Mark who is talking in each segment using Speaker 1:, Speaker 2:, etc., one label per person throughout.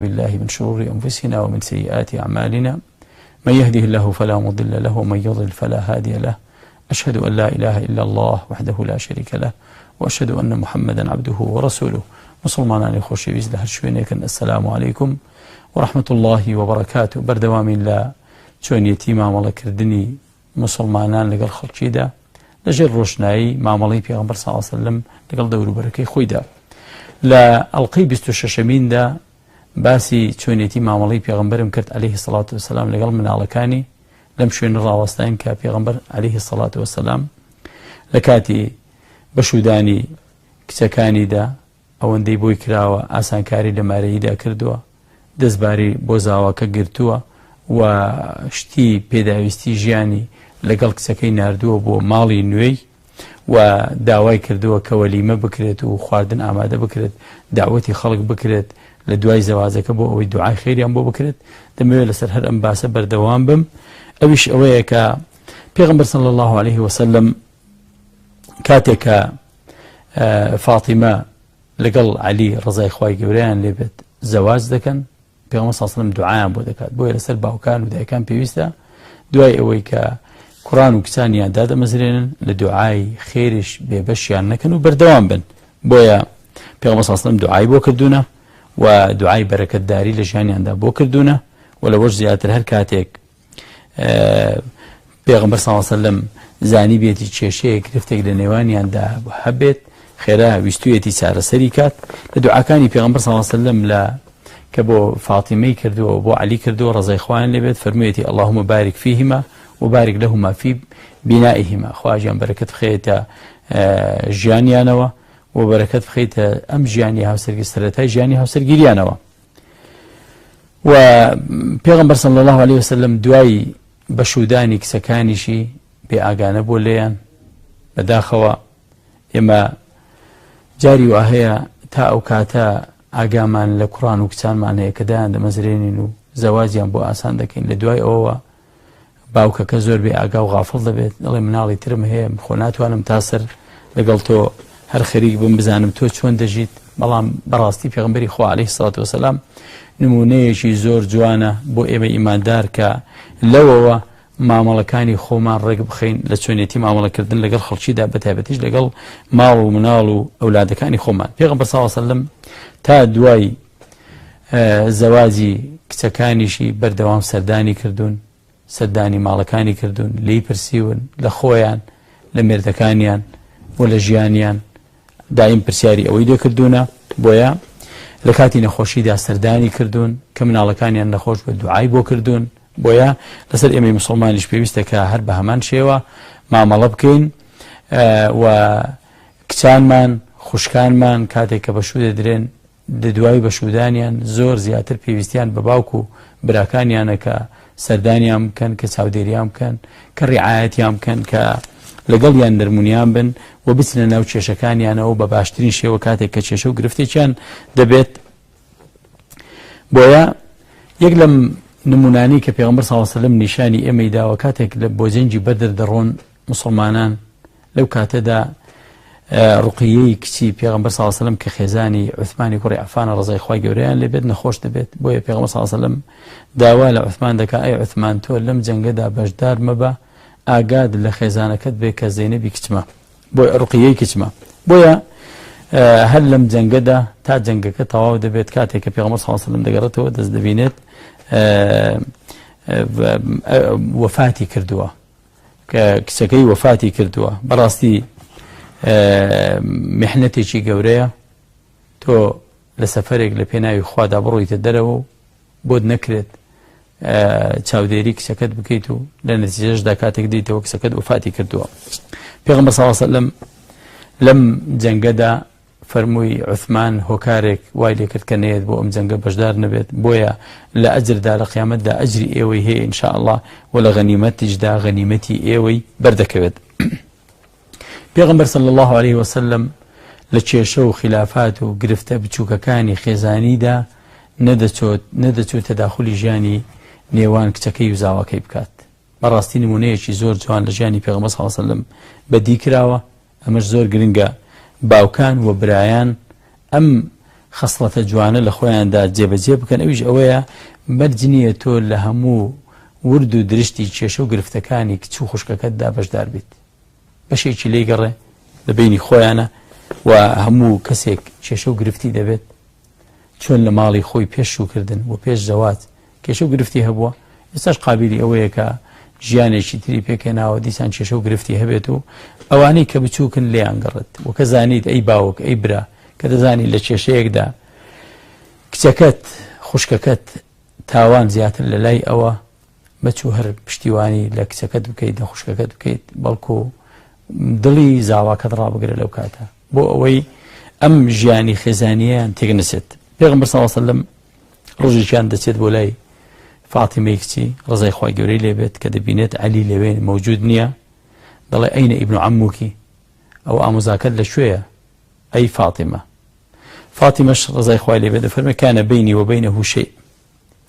Speaker 1: بالله من شرور أنفسنا ومن سيئات أعمالنا، من يهده الله فلا مضل له ومن يضلل فلا هادي له، أشهد أن لا إله إلا الله وحده لا شريك له وأشهد أن محمدا عبده ورسوله. مسلمانانی خۆشەویست لە هەر شوێنێکن، السلام علیکم ورحمة الله وبركاته. بەردەوامین لە چۆنیەتی مامەڵەکردنی مسلمانان لەگەڵ خەڵکیدا لەژێر ڕۆشنایی مامەڵەی پێغەمبەر صلی الله علیه وسلم لەگەڵ دەوروبەرەکەی خۆیدا. لە ئەڵقەی 26میندا باسی چۆنیەتی مامەڵەی پێغەمبەرم کرد علیه الصلاة والسلام لەگەڵ مناڵەکانی. لەم شوێنە ڕاوەستاین کە پێغەمبەر علیه الصلاة والسلام لە کاتی بەشودانی کچەکانیدا ئەوەندەی بۆی کراوە ئاسانکاری لە مارەییدا کردووە، دەستباری بۆ زاواکە گرتووە و شتی پێداویستی ژیانی لەگەڵ کچەکەی ناردووە بۆ ماڵی نوێی و داوای کردووە کە وەلیمە بکرێت و خواردن ئامادە بکرێت، داوەتی خەڵک بکرێت لە دوای زەواجەکە بۆ ئەوەی دوعای خێریان بۆ بکرێت. دەمەوێت لەسەر هەر ئەم باسە بەردەوام بم، ئەویش ئەوەیە کە پێغەمبەر صلی الله علیه وسلم کاتێک کە فاتیمە لەگەڵ عەلی ڕەزای خوای گەورەیان لێبێت زەواج دەکەن، پێغەمبەر صلی الله علیه وسلم دوعایان بۆ دەکات. بۆیە لەسەر باوکان و دایکان پێویستە دوای ئەوەی کە کوڕان و کچانیان دادەمەزرێنن لە دوعای خێریش بێبەشیان نەکەن و بەردەوام بن. بۆیە پێغەمبەر صلی الله علیه وسلم دوعای بۆ کردوونە و دوعای بەرەکەتداری لە ژیانیاندا بۆ کردوونە و لەوەش زیاتر هەر کاتێک پێغەمبەر صلی الله علیه وسلم زانی بێتی کێشەیە گرفتێک لە نێوانیاندا هەبێت، خێرا ویستویەتی چارەسەری کات. لە دوعاکانی پێغەمبەر صلی الله علیه وسلم لە کە بۆ فاطمەی کردووە و بۆ عەلی کردووە ڕەزای خوایان لێبێت فەرموویەتی اللهم بارک فیهما وبارک لهما فی بنائهما، خوا گیان بەرەکەت بخەیتە ژیانیانەوە و بەرەکەت بخەیتە ئەم ژیانی هاوسەرگیری سەرەتای ژیانی هاوسەرگیریانەوە. و پێغەمبەر صلی الله علیه وسلم دوای بەشودانی کچەکانیشی بێ ئاگانە بۆ لێیان. بەداخەوە ئێمە جاری وا هەیە تا ئەو کاتە ئاگامان لە کوڕان و کچانمان هەیە کە دایان دەمەزرێنین و زەواجیان بۆ ئاسان دەکەین، لە دوای ئەوەوە باوکەکە زۆر بێ ئاگا و غافڵ دەبێت، دەڵێ مناڵی ترم هەیە خۆ ناتوانم تا سەر لەگەڵ تۆ هەر خەریک بم بزانم تۆ چۆن دەژیت. بەڵام بەڕاستی پێغەمبەری خوا عەلەیهی سڵات وەسەلام نمونەیەکی زۆر جوانە بۆ ئێمە ئیماندار کە لەوەوە مامەڵەکانی خۆمان ڕێک بخەین لە چۆنیەتی مامەڵەکردن لەگەڵ خەڵکیدا، بە تایبەتیش لەگەڵ ماڵ و مناڵ و ئەولادەکانی خۆمان. پێغەمبەر صلی الله علیه وسلم تا دوای زەواجی کچەکانیشی بەردەوام سەردانی کردوون، سەردانی ماڵەکانی کردوون، لێی پرسیون لە خۆیان، لە مێردەکانیان و لە ژیانیان، دایم پرسیاری ئەوەی لێ کردوونە. بۆیە لە کاتی نەخۆشیدا سەردانی کردوون، کە مناڵەکانیان نەخۆش بە دوعای بۆ کردوون. بۆیە لەسەر ئێمەی مسلمانیش پێویستە کە هەر بە هەمان شێوە مامەڵە بکەین و کچانمان، خوشکانمان کاتێک کە بەشوو دەدرێن، دوای بەشوودانیان زۆر زیاتر پێویستیان بە باوک و براکانیانە کە سەردانیان بکەن، کە چاودێریان بکەن، کە ڕعایەتیان بکەن، کە لەگەڵیان نەرمونیان بن و بچنە ناو کێشەکانیانەوە بە باشترین شێوە کاتێک کە کێشە و گرفتێکیان دەبێت. بۆیە یەک لەم نمونانەی کە پێغەمبەر صلی الله علیه وسلم نیشانی ئێمەی داوە کاتێک لە بۆ جەنگی بەدر دەڕۆن مسلمانان، لەو کاتەدا ڕقیەی کچی پێغەمبەر صلی الله علیه وسلم کە خێزانی عوثمانی کوڕی عەفانە ڕەزای خوای گەورەیان لێبێت نەخۆش دەبێت. بۆیە پێغەمبەر صلی الله علیه وسلم داوا لە عوثمان دەکا ئەی عوثمان تۆ لەم جەنگەدا بەشدار مەبە، ئاگاد لە خێزانەکەت بێ کە زەینەبی کچمە، بۆ ڕقیەی کچمە. بۆیە هەر لەم جەنگەدا تا جەنگەکە تەواو دەبێت کاتێک کە پێغەمبەر صلی الله علیه وسلم دەگەڕێتەوە دەست دەبینێت وەفاتی کردووە، کە کچەکەی وەفاتی کردووە. بەڕاستی میحنەتێکی گەورەیە تۆ لە سەفەرێک لە پێناوی خوادا بڕۆیتە دەرەوە و بۆت نەکرێت چاودێری کچەکەت بکەیت و لە نەتیجەشدا کاتێک دیتەوە کچەکەت وەفاتی کردووە. پێغەمبەر صلی الله علیه وسلم لەم جەنگەدا فەرمووی عوثمان هۆکارێک وای لێکرد کە نەیەت بۆ ئەم جەنگە بەشدار نەبێت، بۆیە لە ئەجردا لە قیامەتدا ئەجری ئێوەی هەیە إن شاء الله و لە غەنیمەتیشدا غەنیمەتی ئێوەی بەردەکەوێت. پێغەمبەر صلی الله علیه وسلم لە کێشە و خلافات و گرفتە بچووکەکانی خێزانیدا نەدەچوو تەداخلی ژیانی نێوان کچەکەی و زاواکەی بکات. بەڕاستی نمونەیەکی زۆر جوان لە ژیانی پێغەمبەر صلی الله علیه وسلم بەدی کراوە. ئەمەش زۆر گرنگە باوکان و برایان ئەم خەسڵەتە جوانە لە خۆیاندا جێبەجێ بکەن، ئەویش ئەوەیە مەرج نییە تۆ لە هەموو ورد و درشتی کێشە و گرفتەکانی کچ و خوشکەکەتدا بەشدار بیت. بەشێکی لێی گەڕێ لە بەینی خۆیانە و هەموو کەسێک کێشە و گرفتی دەبێت. چۆن لە ماڵی خۆی پێش شووکردن و پێش زەواج کێشە و گرفتی هەبووە، ئێستاش قابیلی ئەوەیە کە ژیانێکی تری پێکهێناوە دیسان کێشە و گرفتی هەبێت و ئەوانەی کە بچووکن لێیان گەڕێت و کە زانیت ئەی باوک ئەی برا کە دەزانی لە کێشەیەکدا کچەکەت خوشکەکەت تاوان زیاتر لە لای ئەوە مەچوو هەر پشتیوانی لە کچەکەت بکەیت لە خوشکەکەت بکەیت بەڵکو دڵی زاواکەت ڕابگرە لەو کاتە بۆ ئەوەی ئەم ژیانی خێزانیان تێک نەچێت. پێغەمبەر صلی الله علیه وسلم ڕۆژێکیان دەچێت بۆ لای فاتیمەی کچی ڕزای خوای گەورەی لێبێت کە دەبینێت عەلی لەوێ مەوجود نییە، دەڵێ ئەینە ئیبن عەموکی، ئەو ئامۆزاکەت لەکوێیە ئەی فاتیمە؟ فاتیمەش ڕزای خوای لێبێت دەفەرمێ کانە بینی و بینه شیء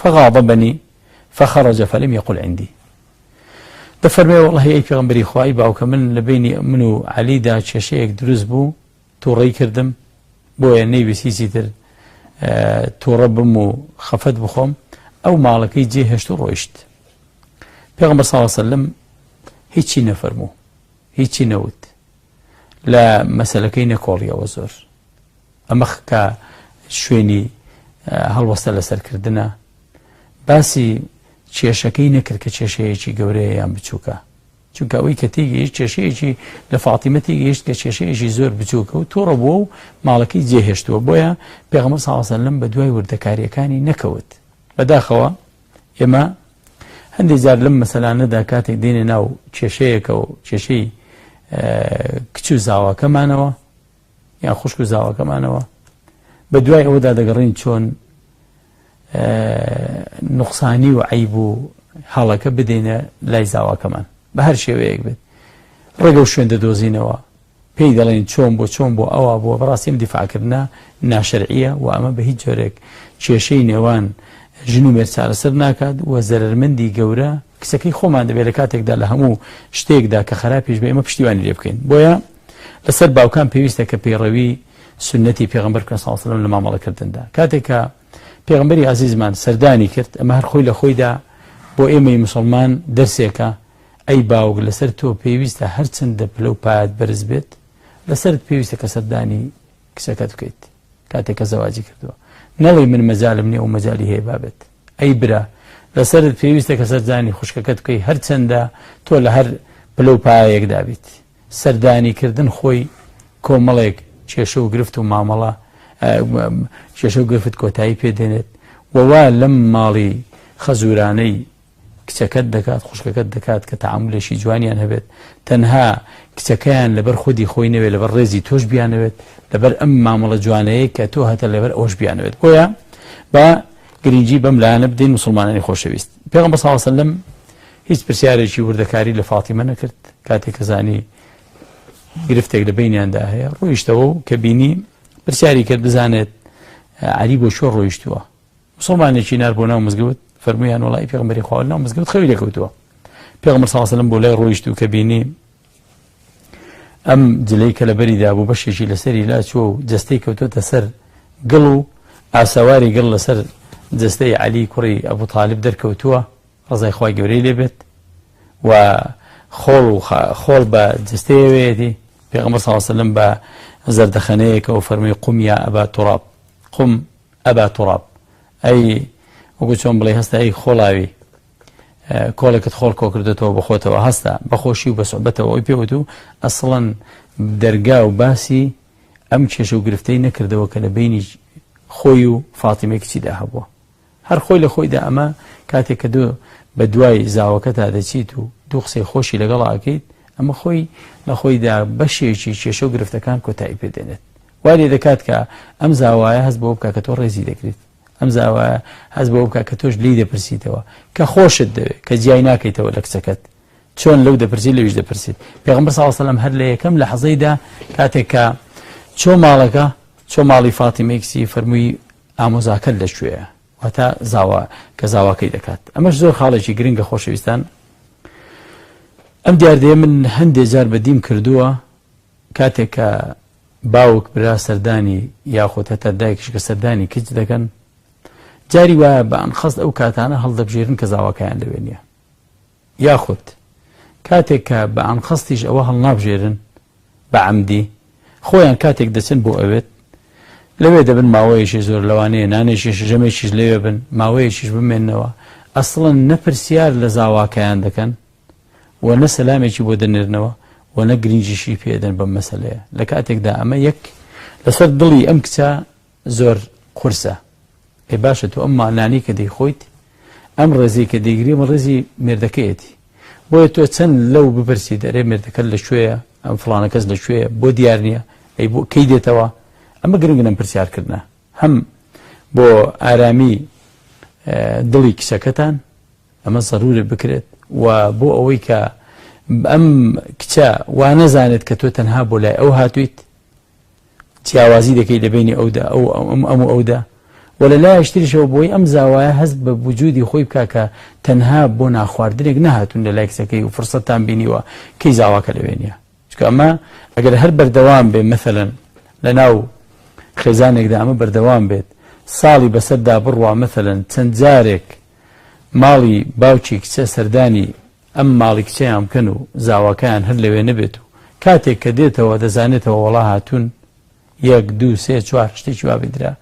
Speaker 1: فغاضبنی فخرج فلم یقل عندی. دەفەرمێ وەڵڵەهی ئەی پێغەمبەری خوا ئەی باوکە من لە بەینی من و عەلیدا کێشەیەک دروست بوو توڕەی کردم بۆیە نەیویست هیچی تر توڕە بم و خەفەت بخۆم ئەو ماڵەکەی جێ هێشت و ڕۆیشت. پێغەمبەر صلی الله علیه وسلم هیچی نەفەرموو هیچی نەوت لە مەسەلەکەی نەکۆڵیەوە زۆر. ئەمە کە شوێنی هەڵوەستە لەسەرکردنە باسی کێشەکەی نەکرد کە کێشەیەکی گەورەیە یان بچووکە، چونکە ئەوەی کە تێگەیشت کێشەیەکی لە فاتیمە تێگەیشت کە کێشەیەکی زۆر بچووکە و تووڕە بووە و ماڵەکەی جێهێشتووە، بۆیە پێغەمبەر صلی الله علیه وسلم بە دوای وردەکارییەکانی نەکەوت. بەداخەوە ئێمە هەندێک جار لەم مەسەلانەدا کاتێک دێنە ناو کێشەیەکە و کێشەی کچ و زاواکەمانەوە یان خوشک و زاواکەمانەوە بە دوای ئەوەدا دەگەڕین چۆن نوقسانی و عیب و هەڵەکە بدەینە لای زاواکەمان بە هەر شێوەیەک بێت ڕێگە و شوێن دەدۆزینەوە پێی دەڵێن چۆن بۆ چۆن بۆ ئەوە بووە. بەڕاستی ئەم دیفاعکردنە ناشەرعیە و ئەمە بە هیچ جۆرێک کێشەی نێوان ژن و مێرد چارەسەر ناکات و زەرەرمەندی گەورە کچەکەی خۆمان دەبێت لە کاتێکدا لە هەموو شتێکدا کە خراپیش بە ئێمە پشتیوانی لێ بکەین. بۆیە لەسەر باوکان پێویستە کە پەیڕەوی سوننەتی پێغەمبەر بکەن صلی اللە علیه وسلم لە مامەڵەکردندا. کاتێک کە پێغەمبەری ئازیزمان سەردانی کرد، ئەمە هەر خۆی لە خۆیدا بۆ ئێمەی موسڵمان دەرسێکە، ئەی باوک لەسەر تۆ پێویستە هەرچەندە پلە و پایەت بەرز بێت، لەسەرت پێویستە کە سەردانی کچەکەت بکەیت کاتێک کە زەواجی کردووە، نەڵێی من مەجالم نییە و مەجالی هەیە با بێت. ئەی برا لەسەرت پێویستە کە سەردانی خوشکەکەت بکەی هەرچەندە تۆ لە هەر پلە و پایەیەکدا بیت. سەردانی کردن خۆی کۆمەڵێک کێشە و گرفت و مامەڵە کێشە و گرفت کۆتایی پێ دێنێت و وا لەم ماڵی خەزورانەی کچەکەت دەکات خوشکەکەت دەکات کە تەعامولێکی جوانیان هەبێت تەنها کچەکەیان لەبەر خودی خۆی نەوێت لەبەر ڕێزی تۆش بیانەوێت لەبەر ئەم مامەڵە جوانەیە کە تۆ هەتە لەبەر ئەوش بیانەوێت. بۆیە با گرنگی بەم لایەنە بدەین مسلمانانی خۆشەویست. پێغەمبەر صلی الله علیه وسلم هیچ پرسیارێکی وردەکاری لە فاتیمە نەکرد کاتێک کە زانی گرفتێک لە بینیاندا هەیە ڕۆیشتەوە و کە بینی پرسیاری کرد بزانێت عەلی بۆ کوێ ڕۆیشتووە. مسلمانێکی نار بۆ ناو مزگەوت فەرموویان وەڵای پێغەمبەری خوا ناو مزگەوت خەوی لێکەوتووە. پێغەمبەر صلی الله علیه وسلم بۆ لای ڕۆیشت و کە بینی ئەم جلەی کە لەبەریدا بوو بەشێکی لەسەری لاچووە و جەستەی کەوتۆتە سەر گڵ و ئاسەواری گڵ لەسەر جەستەی عەلی کوڕی ئەبو تالیب دەرکەوتووە ڕەزای خوای گەورەی لێ بێت و خۆڵ و خۆڵ بە جەستەیەوەیەتی. پێغەمبەر صلی الله علیه وسلم بە زەردەخەنەیەکەوە فەرمووی قم یا ئەبا تراب، قم ئەبا تراب، ئەی وەکو چۆن بڵێ هەستە ئەی خۆڵاوی، کۆڵێکت خۆڵ کۆکردێتەوە بە خۆتەوە، هەستە بە خۆشی و بە سوعبەتەوە. ئەوی پێوت و ئەسڵەن دەرگا و باسی ئەم کێشە و گرفتەی نەکردەوە کە لە بینی خۆی و فاتیمەی کچیدا هەبووە. هەر خۆی لە خۆیدا ئەمە کاتێک کە دو بە دوای زاوەکەتا دەچیت و دوو قسەی خۆشی لەگەڵ ئاکەیت، ئەمە خۆی لە خۆیدا بەشێکی کێشە و گرفتەکان کۆتایی پێ دێنێت. وای لێ دەکات کە ئەم زاوایە هەست بەوە بکات کە تۆ ڕێزی دەگریت، ئەم زاوایە هەست بەوە بکات کە تۆش لێی دەپرسیتەوە، کە خۆشت دەوێت، کە جیای ناکەیتەوە لە کچەکەت. چۆن لەو دەپرسی لەویش دەپرسیت. پێغەمبەر صلی اللە علیه و سلم هەر لە یەکەم لەحزەیدا کاتێک کە چۆ ماڵەکە، چۆ ماڵی فاتیمەی کچی، فەرمووی ئامۆزاکەت لە کوێیە؟ واتە زاوا کە زاواکەی دەکات. ئەمەش زۆر خاڵێکی گرنگە خۆشەویستان. ئەم دیاردەیە من هەندێ جار بەدیم کردووە کاتێک کە باوک برا سەردانی یاخود هەتا دایکیش کە سەردانی کچ دەکەن جاری وایە بە ئەنقەست ئەو کاتانە هەڵدەبژێرن کە زاواکەیان لەوێ نییە یاخود کاتێک کە بە ئەنقەستیش ئەوە هەڵنابژێرن بە عەمدی خۆیان کاتێک دەچن بۆ ئەوێت لەوێ دەبن ماوەیەکی زۆر لەوانەیە نانێکیش ژەمێکیش لەوێ بن ماوەیەکیش بمێنەوە ئەسڵەن نە پرسیار لە زاواکەیان دەکەن و نە سەلامێکی بۆ دەنێرنەوە و نە گرنگیشی پێدەن بەم مەسەلەیە لە کاتێکدا ئەمە یەک لەسەر دڵی ئەم کچە زۆر قورسە ئێ باشە تۆ ئەم نانەی کە دەیخۆیت ئەم ڕێزەی کە دەیگری ئەمە ڕێزی مێردەکەیەتی بۆیە تۆ چەند لەو بپرسیت ئەرێ مێردەکەت لە کوێیە ئەم فڵانە کەس لە کوێیە بۆ دیار نییە ئەی بۆ کەی دێتەوە ئەمە گرنگن ئەم پرسیارکردنە هەم بۆ ئارامی دڵی کچەکەتان ئەمە زەرورە بکرێت و بۆ ئەوەی کە ئەم کچە وا نەزانێت کە تۆ تەنها بۆ لای ئەو هاتوویت جیاوازی دەکەی لە بینی ئەودا ئەو ئەم ئەم و ئەودا و لە لایەکی تریشەوە بۆی ئەم زاوایە هەست بە وجودی خۆی بکا کە تەنها بۆ ناخواردنێک نەهاتوون لە لای کچەکەی و فرسەتتان بینیوە کەی زاواکە لەوێ نییە چونکە ئەمە ئەگەر هەر بەردەوام بێ مەسەلەن لە ناو خێزانێکدا ئەمە بەردەوام بێت ساڵی بەسەردا بڕوا مەسەلەن چەند جارێک ماڵی باوکی کچە سەردانی ئەم ماڵی کچەیان بکەن و زاواکەیان هەر لەوێ نەبێت و کاتێک کە دێتەوە دەزانێتەوە وەڵا هاتوون یەک دوو سێ چوار شتێکی وا بیندرا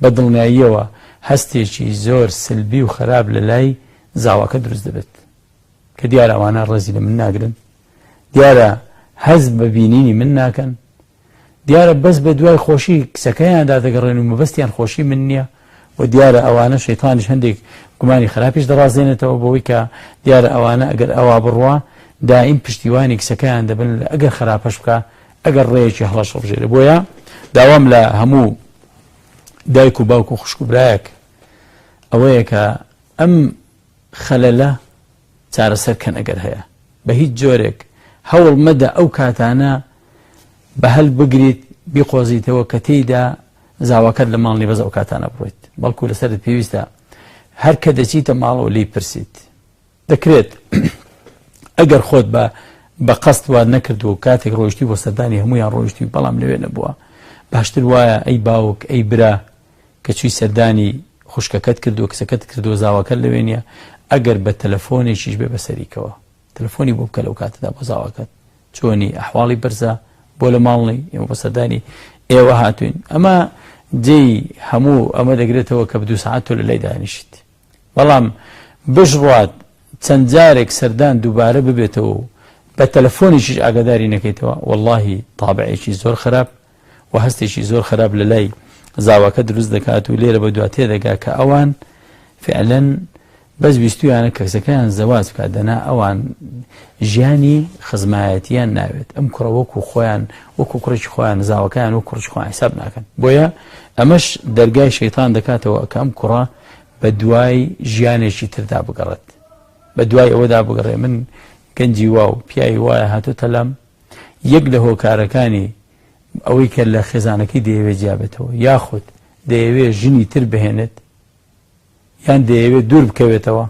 Speaker 1: بە دڵنیاییەوە هەستێکی زۆر سلبی و خەراپ لە لای زاواکە دروست دەبێت کە دیارە ئەوانە ڕێزی لە من ناگرن دیارە هەست بە بینینی من ناکەن دیارە بەس بە دوای خۆشی کچەکەیاندا دەگەڕێن و مەبەستیان خۆشی من نییە و دیارە ئەوانە شەیتانیش هەندێک گومانی خراپیش دەڕازێنێتەوە بەوەی کە دیارە ئەوانە ئەگەر ئەوا بڕوا دایم پشتیوانی کچەکەیان دەبن ئەگەر خراپەش بکە ئەگەر ڕێیەکی هەڵەش هەڵبژێرێ بۆیە داوام لە هەموو دایک و باوک و خوشک و برایەک ئەوەیە کە ئەم خەلەلە چارەسەر کەن ئەگەر هەیە بە هیچ جۆرێک هەوڵ مەدە ئەو کاتانە بە هەل بگریت بیقۆزیتەوە کە تێیدا زاواکەت لە ماڵ نیە بەس ئەو کاتانە بڕۆیت بەڵکو لەسەرت پێویستە هەر کە دەچیتە ماڵەوە لێی پرسیت دەکرێت ئەگەر خۆت بە بە قەست وات نەکردووە و کاتێک ڕۆیشتی بۆ سەردانی هەموویان ڕۆیشتی بەڵام لەوێ نەبووە باشتر وایە ئەی باوک ئەی برا کە چووی سەردانی خوشکەکەت کردووە کچەکەت کردووە زاواکەت لەوێ نییە ئەگەر بە تەلەفۆنێکیش بێ بەسەریکەوە تەلەفۆنی بۆ بکە لەو کاتەدا بۆ زاواکەت چۆنی ئەحواڵی بەرزە بۆ لە ماڵ نی ئێمە بۆ سەردانی ئێوە هاتوین ئەمە جێی هەموو ئەمە دەگرێتەوە کە بە دوو سەعات تۆ لە لای دانیشیت بەڵام بشڕوات چەند جارێک سەردان دووبارە ببێتەوە و بە تەلەفۆنێکیش ئاگاداری نەکەیتەوە وەڵاهی تابعێکی زۆر خراپ و هەستێکی زۆر خراپ لە لای زاواکە دروست دەکات و لێرە بە دوا تێدەگا کە ئەوان فعلەن بەس ویستویانە کەسەکەیان زەواج بکات دەنا ئەوان ژیانی خزمایەتیان ناوێت ئەم کوڕە وەکو خۆیان وەکو کوڕێکی خۆیان زاوەکەیان وەکو کوڕی خۆیان حساب ناکەن بۆیە ئەمەش دەرگای شەیتان دەکاتەوە کە ئەم کوڕە بە دوای ژیانێکی تردا بگەڕێت بە دوای ئەوەدا بگەڕێ من گەنجی وا و پیاوی وایە هاتۆتە لام یەک لە هۆکارەکانی ئەوەی کە لە خێزانەکەی دەیەوێت جیابێتەوە یاخود دەیەوێت ژنی تر بهێنێت یان دەیەوێت دوور بکەوێتەوە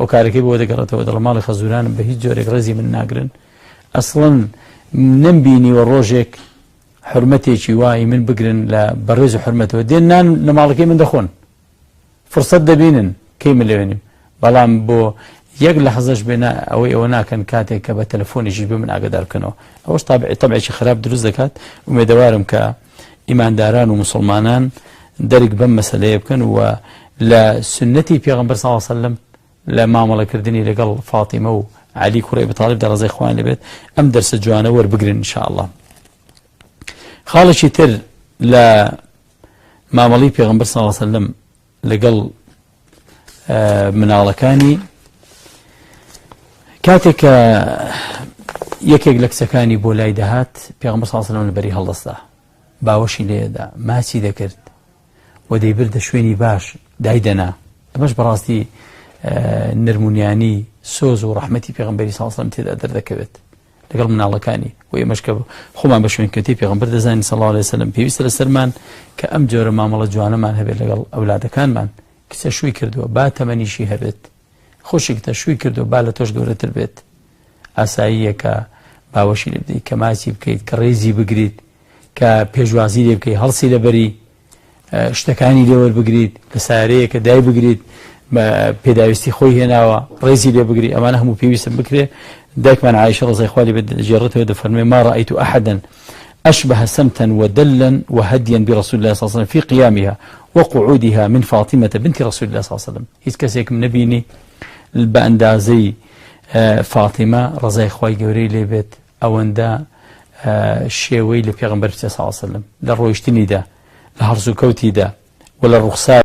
Speaker 1: هۆکارەکەی بۆ دەگەڕێتەوە دەڵێ ماڵی خەزورانم بە هیچ جۆرێک ڕێزی من ناگرن ئەسڵەن نەمبینیوە ڕۆژێک حرمەتێکی وای من بگرن لە بەڕێز و حرمەتەوە دێن نان لە ماڵەکەی من دەخۆن فرسەت دەبینن کەی من لەوێنیم بەڵام بۆ یەک لە حەزەش بێنە ئەوەی ئەوە ناکەن کاتێک کە بە تەلەفۆنیشی بێ من ئاگدار بکەنەوە ئەوەش تابعی تەبعێکی خراپ دروست دەکات ئومێدەوارم کە ئیمانداران و موسڵمانان دەرک بەم مەسەلەیە بکەن و لە سوننەتی پێغەمبەر صلی اللە علیە وسلم لە مامەڵەکردنی لەگەڵ فاتیمە و عەلی کوڕی ئەبی تالیب دا ڕەزای خوایان لێبێت ئەم دەرسە جوانە وەربگرن ان شاء اللە. خاڵێکی تر لە مامەڵی پێغەمبەر صلی اللە علیە وسلم لەگەڵ مناڵەکانی کاتێک کە یەکێک لە کچەکانی بۆ لای دەهات پێغەمبەر صلی اللە علیه و لەبەری هەڵدەستا باوەشی لێدا ماچی دەکرد و دەیبردە شوێنی باش دایدەنا ئەمەش بەڕاستی نەرمونیانی سۆز و ڕەحمەتی پێغەمبەری صلی اللە علیه و تێدا دەردەکەوێت لەگەڵ مناڵەکانی و ئێمەش کە خۆمان بە شوێنکەوتەی پێغەمبەر دەزانین صلی اللە علیه وسلم پێویستە لەسەرمان کە ئەم جۆرە مامەڵە جوانەمان هەبێت لەگەڵ ئەولادەکانمان کچە شووی کردووە با تەمەنیشی هەبێت خوشکتە شووی کردووە با لە تۆش گەورەتر بێت ئاساییە کە باوەشی لێ بدەیت کە ماچی بکەیت کە ڕێزی بگریت. کە پێشوازی لێ بکەی، هەڵسی لەبەری، شتەکانی لێ وەربگریت، لە سارەیەکە دای بگریت، پێداویستی خۆی هێناوە، ڕێزی لێ بگری، ئەمانە هەموو پێویستە بکرێ. دایکمان عائشە ڕەزای خوا لێ بێت دەگێڕێتەوە دەفەرموێ ما رأيت أحدا أشبه سمتا ودلا وهديا برسول الله صلى الله عليه وسلم في قيامها وقعودها من فاطمة بنت رسول الله صلى الله عليه وسلم. هیچ کەسێکم نەبینی بە ئەندازەی فاتیمە ڕەزای خوای گەورەی لێ بێت ئەوەندە شێوەی لە پێغەمبەر بچێ صلی الله علیه وسلم لە ڕۆیشتنیدا، لە هەڵسوکەوتیدا و لە ڕوخسار.